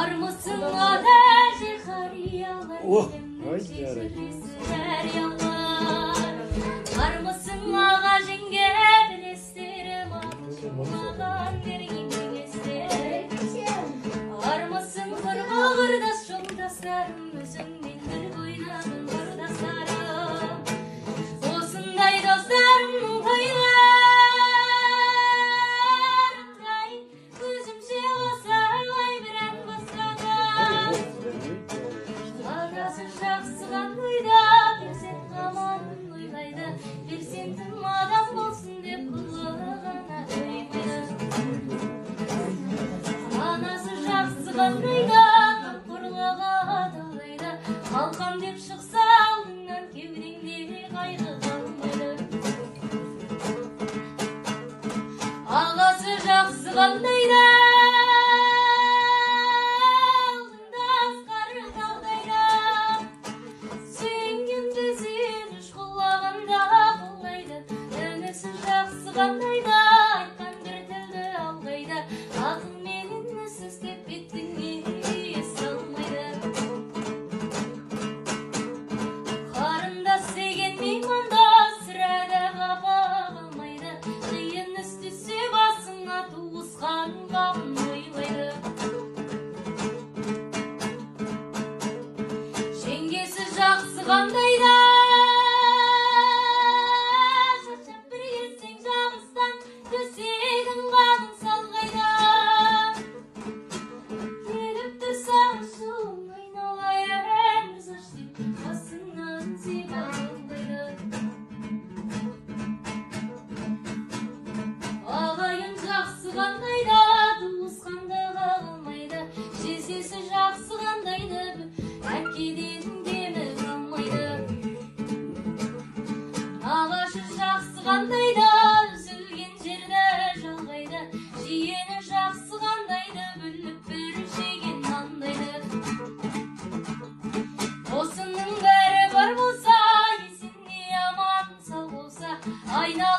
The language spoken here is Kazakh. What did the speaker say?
Армысың ата әже қариялар, елімнің шежіресі дариялар. Армысың аға жеңге білестерім, маған берген кеңестер. Армысың құрбы құрдас жолдастарым, өзіңмен бірге ойнаған құрдастарым. Осындай достарымның тойларындай өзімше осылай бір ән бастадым. Анасы жақсы қандай да, перзент қамын ойлайды, перзентім адам болсын деп қылығына тоймайды. Анасы жақсы қандай да, қамқорлығы таудай, қалқам деп шықса алдыңнан кеудеңде қайғы қалмайды. Ағасы жақсы қандай да, алдында асқар таудай да, сүйенгенде сүйеніш құлағанда құлайды. Інісі жақсы қандай да, айтқан бір тілді алғайды, ақылмен інісі істеп бетіңе салмайды. Қарындас деген мейманда сірә де қапа қалмайды, қиын іс түссе басыңа туысқан қамын ойлайды. Жеңгесі жақсы қандай да, шаршап бір келсең жағыстан төсегің қағын салғайда. Келіп тұрса ашуың айналайын мырзаш деп басыңнан сипап алғайды. Ағайын жақсы қандай да, туысқандығы қалмайды, жездесі жақсы қандай да, әкеден кемі қалмайды. Ағашы жақсы қандай да, үзілген жерді жалғайды, жиені жақсы қандай да, бөліп бір жеген нандайды. Осының бәрі бар болса, есеней аман сау болса, айнала